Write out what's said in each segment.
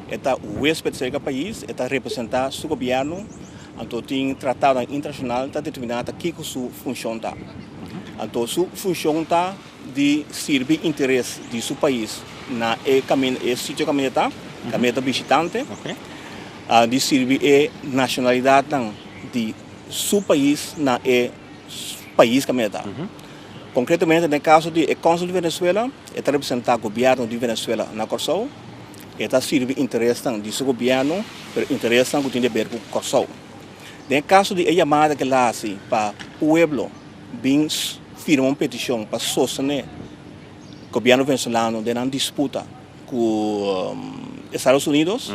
E ta huésped serka pais, e ta representá su gobièrnu, anto tin tratadonan internashonal ta determiná ta kiko su funshon ta. Anto su funshon ta di sirbi interes di su pais na e kaminda, e sitio kaminda e ta, kaminda e ta bishitante, di sirbi e nashonalidatnan di su pais na e pais kaminda e ta. Konkretamente den kaso di e kònsul di Venezuela, e ta representá gobièrnu di Venezuela na Kòrsou. E ta sirbi interesnan di su gobièrnu, pero interesnan ku tin di aber ku Kòrsou. Den e kaso di e yamada ku el a hasi pa pueblo bin firma un petishon pa sostené gobièrnu venezolano den nan disputa ku Estados Unidos,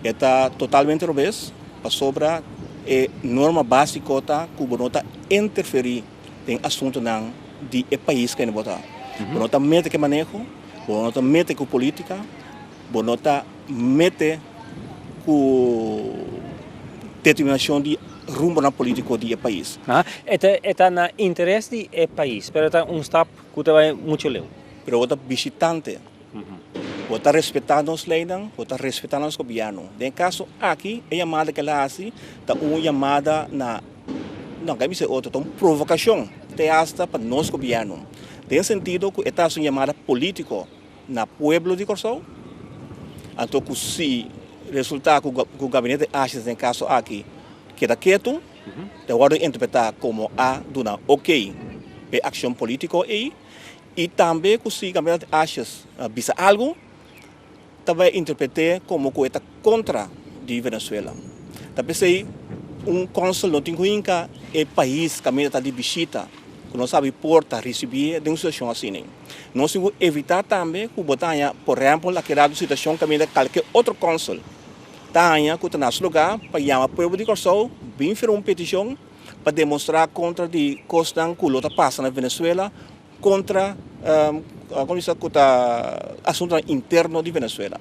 e ta totalmente robes pasobra e norma básiko ta ku bo no ta interferí den asuntunan di e pais ku bo ta. Bo no ta mete ku e maneho, bo no ta mete ku polítika, bo no ta mete ku determinashon di rumbonan polítiko di e pais. E ta na interes di e pais, pero e ta un stap ku ta bai muchu leu. Pero bo ta bishitante, bo ta respetá nos leinan, bo ta respetá nos gobièrnu. Den e kaso aki, e yamada ku el a hasi ta un yamada na, no, ka bisa e otro, ta un provokashon te asta pa nos gobièrnu. Den sentido ku e ta hasi un yamada polítiko na pueblo di Kòrsou, anto ku si resultá ku gabinete Asjes den e kaso aki keda ketu, ta wòrdu interpretá komo a duna okey pa e akshon polítiko ei. I tambe ku si Gabinete Asjes bisa algu, ta bai interpret'é komo ku e ta kontra di Venezuela. Ta p'esei un kònsel no tin ku hinka e pais kaminda ta di bishita, ku no sabi por ta risibié den un situashon asina. Nos tin ku evitá tambe ku bo ta haña, por ehèmpel, a keda un situashon kaminda kalke otro kònsel ta haña ku ta na su lugá pa yama pueblo di Kòrsou bin firma un petishon pa demostrá kontra di kosnan ku lo ta pasa na Venezuela kontra komo bisa ku ta asuntunan interno di Venezuela.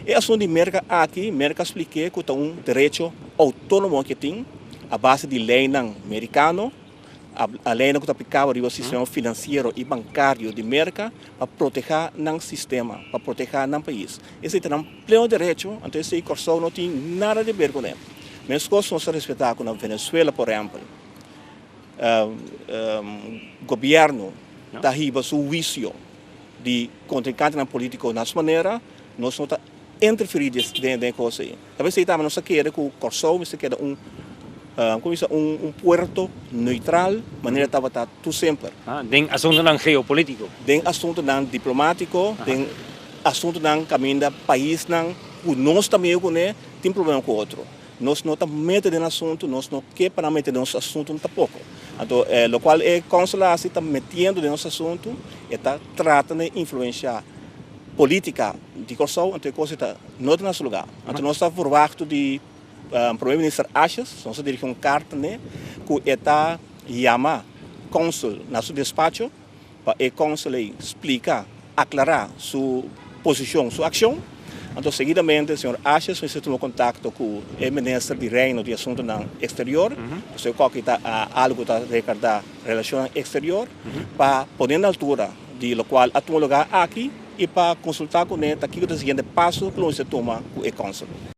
E asuntu di Merka aki, Merka a splik'é ku ta un derecho outónomo ke tin a base di leinan merikano, a leinan ku ta aplikabel riba sistema finansiero i bankario di Merka pa protehá nan sistema, pa protehá nan pais. Esei ta nan pleno derecho, anto esei Kòrsou no tin nada di ber kuné. Meskos nos ta respetá ku na Venezuela por ehèmpel gobièrnu ta hiba su huisio di kontrinkantenan polítiko na su manera, nos no ta interferí den e kos ei. Ta p'esei tambe nos ta kere ku Kòrsou mester keda un komo bisa un puerto neutral manera tabata tur semper. Den asuntunan geopolítiko. Den asuntunan diplomátiko, den asuntunan kaminda paisnan ku nos ta medio kuné tin problema ku otro. Nos no ta mete den asuntu, nos no ke pa nan mete den nos asuntu tampoko. Anto lokual e kònsel a hasi ta metiendo den nos asuntu, e ta trata di influenshá polítika di Kòrsou, anto e kos ei ta no ta na su lugá. Anto nos ta verwachtu di Prome Minister Asjes, nos a dirigí un karta n'e ku e ta yama kònsel na su despacho pa e kònsel ei splika, aklará su posishon, su akshon. Anto seguidamente señor Asjes mester tuma kontakto ku e Minister di Reino di Asuntunan Eksterior, pasobra e kòki ta algu ku ta rekardá relashonnan eksterior, pa pone na altura di lokual a tuma lugá aki i pa konsultá kuné ta kiko ta e siguiente paso ku lo mester tuma ku e kònsel.